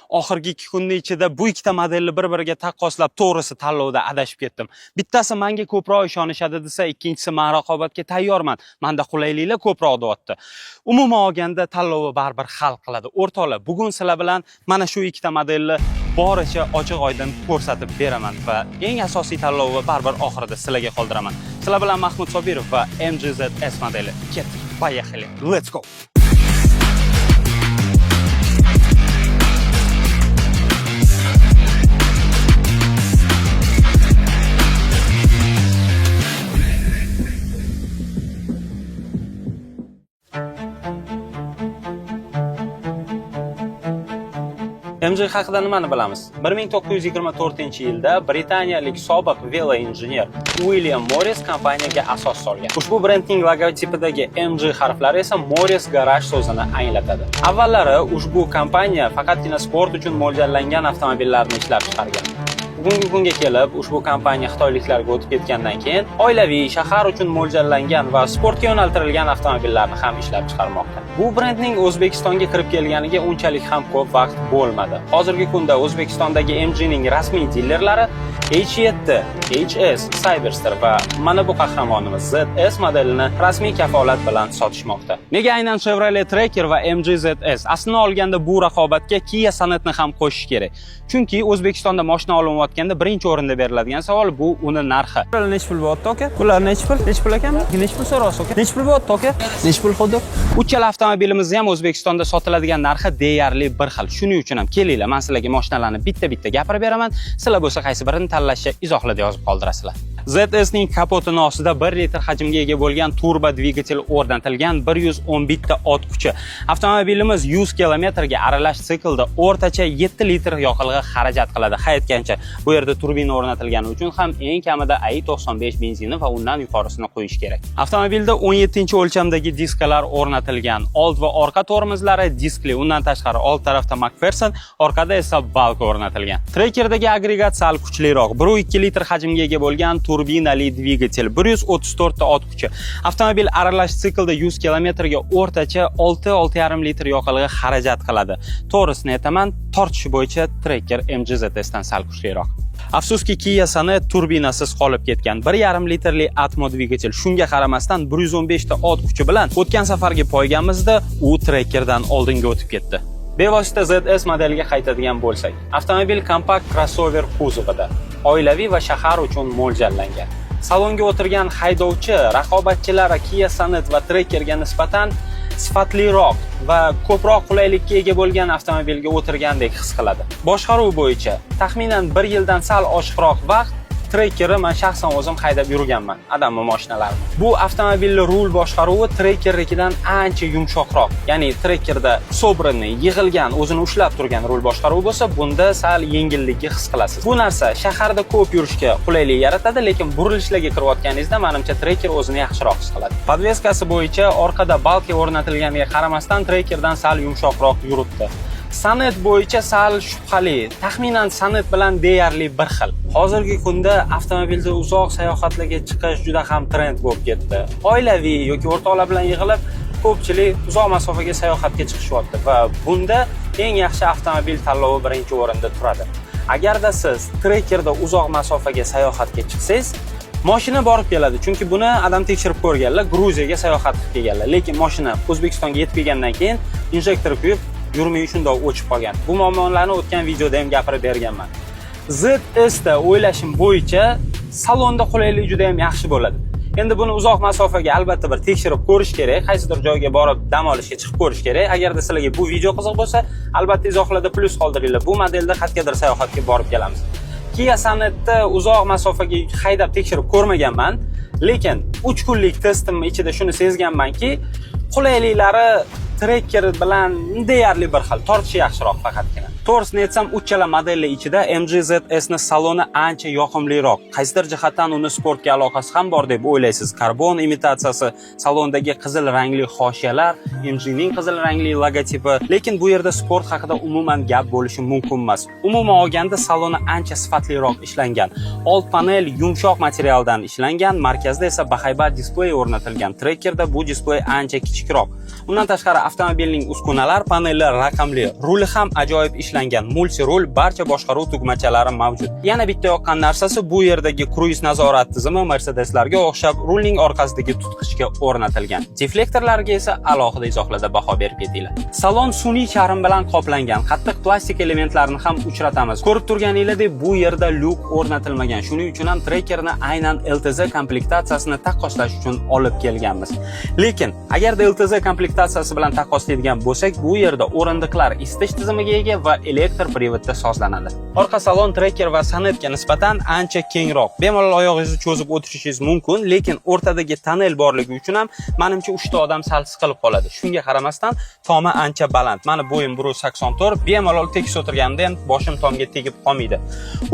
Oxirgi 2 kunning ichida bu ikkita modelni bir-biriga taqqoslab, to'g'risi tanlovda adashib ketdim. Bittasi menga ko'proq ishonishadi desa, ikkinchisi men raqobatga tayyorman, menda qulayliklar ko'proq deyapti. Umuman olganda tanlovni baribir hal qiladi. O'rtoqlar, bugun sizlar bilan mana shu ikkita modelni boricha ochiq oydin ko'rsatib beraman va eng asosiy tanlovni baribir oxirida sizlarga qoldiraman. Sizlar bilan Mahmud Sobirov va MG ZS modeli. Ketdik, поехали, let's go! MG haqida nimani bilamiz? 1924-yilda britaniyalik sobiq veloinjener Uilyam Morris kompaniyaga asos solgan. Ushbu brendning logotipidagi MG harflari esa Morris Garage so'zini anglatadi. Avvallari ushbu kompaniya faqatgina sport uchun mo'ljallangan avtomobillarni ishlab chiqargan. Bugungi kunga kelib ushbu kompaniya xitoyliklarga o'tib ketgandan keyin oilaviy, shahar uchun mo'ljallangan va sportga yo'naltirilgan avtomobillarni ham ishlab chiqarmoqda. Bu brendning O'zbekistonga kirib kelganiga unchalik ham ko'p vaqt bo'lmadi. Hozirgi kunda O'zbekistondagi MGning rasmiy dilerlari H7, HS, Cyberster va mana bu qahramonimiz ZS modelini rasmiy kafolat bilan sotishmoqda. Nega aynan Chevrolet Tracker va MG ZS? Aslini olganda bu raqobatga Kia Sonetni ham qo'shish kerak. Chunki O'zbekistonda mashina olinayotganda birinchi o'rinda beriladigan savol bu uni narxi. Bular nechi pul bo'lyapti, aka? Bular nechi pul? Nechi pul ekan? Nechi pul so'rayapsiz, aka? Nechi pul bo'lyapti, aka? Nechi pul xuddi? Uchala avtomobilimizni ham O'zbekistonda sotiladigan narxi deyarli bir xil. Shuning uchun ham kelinglar, men sizlarga mashinalarni bitta-bitta gapirib beraman. Sizlar bo'lsa qaysi birini tanlashni izohlarda yozib qoldirasizlar. ZS ning kapotini ostida 1 litr hajmga ega bo'lgan turbo dvigatel o'rnatilgan, 111 ta ot kuchi. Avtomobilimiz 100 kilometrga aralash siklda o'rtacha 7 litr yoqilg'i xarajat qiladi. Ha aytgancha, bu yerda turbina o'rnatilgani uchun ham eng kamida AI 95 benzini va undan yuqorisini qo'yish kerak. Avtomobilda 17-o'lchamdagi diskalar o'rnatilgan. Old va orqa tormozlari diskli. Undan tashqari old tarafda McPherson, orqada esa balka o'rnatilgan. Trackerdagi agregat sal kuchliroq. 1.2 litr hajmga ega bo'lgan turbinali dvigatel, 134 ta ot kuchi. Avtomobil aralash siklda 100 kilometrga o'rtacha 6-6,5 litr yoqilg'i xarajat qiladi. To'g'risini aytaman, tortishi bo'yicha Tracker MG ZS dan sal kuchliroq. Afsuski, Kia Sonet turbinasiz qolib ketgan. 1,5 litrli Atmo dvigatel. Shunga qaramasdan 115 ta ot kuchi bilan o'tgan safargi poygamizda u Trackerdan oldinga o'tib ketdi. Bevosita ZS modeliga qaytadigan bo'lsak, avtomobil kompakt crossover kuzovida, oilaviy va shahar uchun mo'ljallangan. Salonga o'tirgan haydovchi raqobatchilari Kia Sonet va Trackerga nisbatan sifatliroq va ko'proq qulaylikka ega bo'lgan avtomobilga o'tirgandek his qiladi. Boshqaruv bo'yicha taxminan bir yildan sal oshiqroq vaqt Trackerni man shaxsan o'zim haydab yurganman, adamni mashinalarini. Bu avtomobilni rul boshqaruvi Trackernikidan ancha yumshoqroq. Ya'ni Trackerda собранный, yig'ilgan, o'zini ushlab turgan rul boshqaruvi bo'lsa, bunda sal yengillikni his qilasiz. Bu narsa shaharda ko'p yurishga qulaylik yaratadi, lekin burilishlarga kirayotganingizda manimcha Tracker o'zini yaxshiroq his qiladi. Подвеска si bo'yicha orqada balka o'rnatilganiga qaramasdan Trackerdan sal yumshoqroq yuribdi. Sonet bo'yicha sal shubhali. Taxminan Sonet bilan deyarli bir xil. Hozirgi kunda avtomobilda uzoq sayohatlarga chiqish juda ham trend bo'lib ketdi. Oilaviy yoki o'rtoqlar bilan yig'ilib ko'pchilik uzoq masofaga sayohatga chiqishyapti va bunda eng yaxshi avtomobil tanlovi birinchi o'rinda turadi. Agarda siz Trackerda uzoq masofaga sayohatga chiqsangiz, moshina borib keladi, chunki buni adam tekshirib ko'rganlar, Gruziyaga sayohat qilib kelganlar. Lekin moshina O'zbekistonga yetib kelgandan keyin injektor kuyib, yurmay shundoq o'chib qolgan. Bu muammolarni o'tgan videoda ham gapirib berganman. ZS da o'ylashim bo'yicha salonda qulaylik juda ham yaxshi bo'ladi. Endi buni uzoq masofaga albatta bir tekshirib ko'rish kerak, qaysidir joyga borib dam olishga chiqib ko'rish kerak. Agarda sizlarga bu video qiziq bo'lsa, albatta izohlarda plyus qoldiringlar. Bu modelda qayergadir sayohatga borib kelamiz. Kia Sonetni uzoq masofaga haydab tekshirib ko'rmaganman, lekin 3 kunlik testim ichida shuni sezganmanki, qulayliklari Tracker bilan deyarli bir xil, tortishi yaxshiroq faqatgina. To'g'risini aytsam, uchala modellar ichida MG ZS ni saloni ancha yoqimliroq. Qaysidir jihatdan uni sportga aloqasi ham bor deb o'ylaysiz. Karbon imitatsiyasi, salondagi qizil rangli hoshiyalar, MGning qizil rangli logotipi, lekin bu yerda sport haqida umuman gap bo'lishi mumkin emas. Umuman olganda saloni ancha sifatliroq ishlangan. Old panel yumshoq materialdan ishlangan, markazda esa bahaybat displey o'rnatilgan. Trackerda bu displey ancha kichikroq. Undan tashqari Avtomobilning uskunalar paneli raqamli, ruli ham ajoyib ishlangan, multi rul, barcha boshqaruv tugmachalari mavjud. Yana bitta yoqqan narsasi, bu yerdagi kruiz nazorat tizimi Mercedeslarga o'xshab rulning orqasidagi tutqichga o'rnatilgan. Deflektorlarga esa alohida izohlarda baho berib ketinglar. Salon sun'iy charm bilan qoplangan, qattiq plastik elementlarni ham uchratamiz. Ko'rib turganinglardek, bu yerda lyuk o'rnatilmagan. Shuning uchun ham Trackerni aynan LTZ komplektatsiyasini taqqoslash uchun olib kelganmiz. Lekin agarda LTZ komplektatsiyasi bilan taqqoslaydigan bo'lsak, bu yerda o'rindiqlar isitish tizimiga ega va elektr привод da sozlanadi. Orqa salon Tracker va Sonetga nisbatan ancha kengroq. Bemalol oyog'ingizni cho'zib o'tirishingiz mumkin, lekin o'rtadagi tonnel borligi uchun ham manimcha 3 ta odam sal siqilib qoladi. Shunga qaramasdan tomi ancha baland. Mani bo'yim 184, bemalol tekis o'tirganimda ham boshim tomga tegib qolmaydi.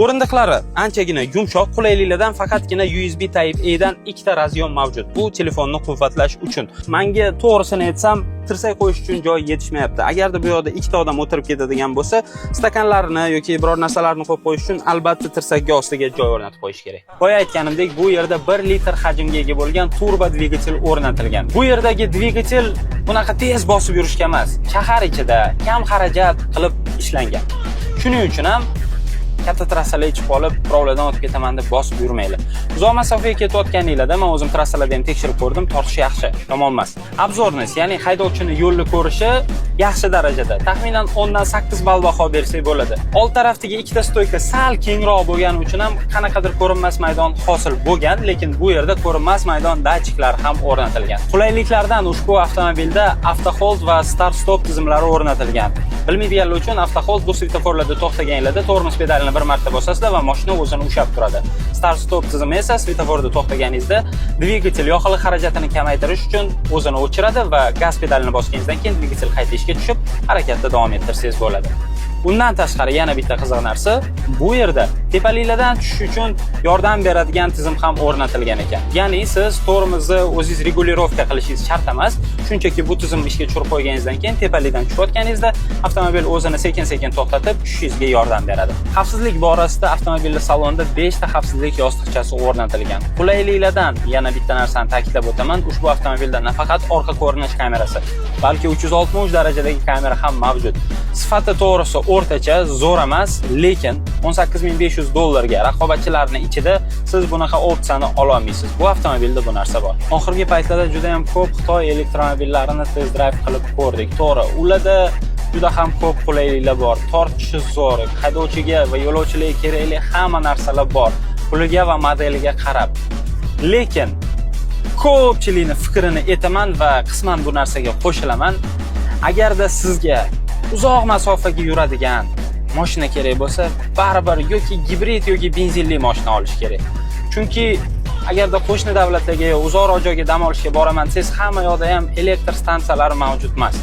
O'rindiqlari anchagina yumshoq, qulayliklardan faqatgina USB Type A dan ikkita разъём mavjud. Bu telefonni quvvatlash uchun. Menga to'g'risini aytsam, tirsak qo'yish uchun joy yetishmayapti. Agarda bu yoqda ikkita odam o'tirib ketadigan bo'lsa, stakanlarni yoki biror narsalarni qo'yib qo'yish uchun albatta tirsakga ostiga joy o'rnatib qo'yish kerak. Boya aytganimdek, bu yerda 1 litr hajmga ega bo'lgan turbo dvigatel o'rnatilgan. Bu yerdagi dvigatel bunaqa tez bosib yurishga emas, shahar ichida kam xarajat qilib ishlangan. Shuning uchun ham katta trassalarga chiqib olib, birovlardan o'tib ketaman deb bosib yurmanglar. Uzoq masofaga ketayotganinglarda, men o'zim trassalarda ham tekshirib ko'rdim, tortishi yaxshi, yomon emas. Обзорность, ya'ni haydovchini yo'lni ko'rishi yaxshi darajada. Taxminan 10 dan 8 ball baho bersak bo'ladi. Old tarafdagi ikkita стойка sal kengroq bo'lgani uchun ham qanaqadir ko'rinmas maydon hosil bo'lgan, lekin bu yerda ko'rinmas maydon datchiklari ham o'rnatilgan. Qulayliklardan ushbu avtomobilda auto hold va start stop tizimlari o'rnatilgan. Bilmaydiganlar uchun, auto hold bu svetoforlarda to'xtaganinglarda tormoz pedalini bir marta bosasizlar va mashina o'zini ushlab turadi. Start stop tizimi esa svetoforda to'xtaganingizda dvigatel yoqilg'i xarajatini kamaytirish uchun o'zini o'chiradi va gaz pedalini bosganingizdan keyin dvigatel qayta ishga tushib, harakatda davom ettirsangiz bo'ladi. Undan tashqari yana bitta qiziq narsa, bu yerda tepaliklardan tushish uchun yordam beradigan tizim ham o'rnatilgan ekan. Ya'ni siz tormozni o'zingiz регулировка qilishingiz shart emas. Shunchaki bu tizimni ishga tushirib qo'yganingizdan keyin tepalikdan tushayotganingizda avtomobil o'zini sekin-sekin to'xtatib, tushishingizga yordam beradi. Xavfsizlik borasida avtomobilni salonida 5 ta xavfsizlik yostiqchasi o'rnatilgan. Qulayliklardan yana bitta narsani ta'kidlab o'taman. Ushbu avtomobilda nafaqat orqa ko'rinish kamerasi, balki 360 darajadagi kamera ham mavjud. Sifati to'g'risi o'rtacha, zo'r emas, lekin 18 500 dollarga raqobatchilarni ichida siz bunaqa opsiyani ola olmaysiz. Bu avtomobilda bu narsa bor. Oxirgi paytlarda juda ham ko'p Xitoy elektromobillarini test drive qilib ko'rdik. To'g'ri, ularda juda ham ko'p qulayliklar bor. Tortishi zo'r, haydovchiga va yo'lovchilarga kerakli hamma narsalar bor. Puliga va modeliga qarab. Lekin ko'pchilikni fikrini aytaman va qisman bu narsaga qo'shilaman. Agarda sizga uzoq masofaga yuradigan mashina kerak bo'lsa, baribir yoki gibrid yoki benzinli mashina olish kerak. Chunki agarda qo'shni davlatlarga yo uzoqroq joyga dam olishga boraman desangiz, hamma yoqda ham elektr stansiyalari mavjud emas.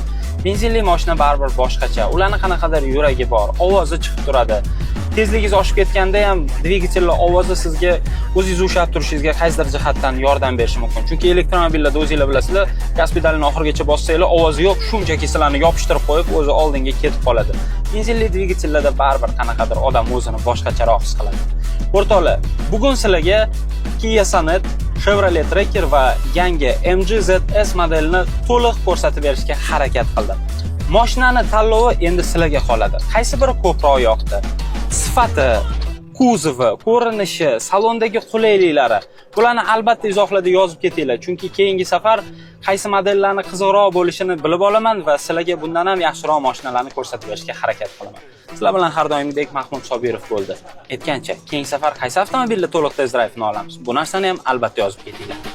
Benzinli mashina baribir boshqacha. Ularni qanaqadir yuragi bor, ovozi chiqib turadi. Tezligingiz oshib ketganda ham dvigatelni ovozi sizga o'zingizni ushlab turishingizga qaysidir jihatdan yordam berishi mumkin. Chunki elektromobillarda o'zinglar bilasizlar, gaz pedalini oxirigacha bossanglar ovozi yo'q, shunchaki sizlarni yopishtirib qo'yib, o'zi oldinga ketib qoladi. Benzinli dvigatellarda baribir qanaqadir odam o'zini boshqacharoq his qiladi. O'rtoqlar, bugun sizlarga Kia Sonet, Chevrolet Tracker va yangi MG ZS modelini to'liq ko'rsatib berishga harakat qildim. Mashinani tanlovi endi sizlarga qoladi. Qaysi biri ko'proq yoqdi? Sifati, kuzovi, ko'rinishi, salondagi qulayliklari. Bularni albatta izohlarda yozib ketinglar, chunki keyingi safar qaysi modellarni qiziqroq bo'lishini bilib olaman va sizlarga bundan ham yaxshiroq mashinalarni ko'rsatib berishga harakat qilaman. Sizlar bilan har doimgidek Mahmud Sobirov bo'ldi. Aytgancha, keyingi safar qaysi avtomobilda to'liq test drive'ni olamiz? Bu narsani ham albatta yozib ketinglar.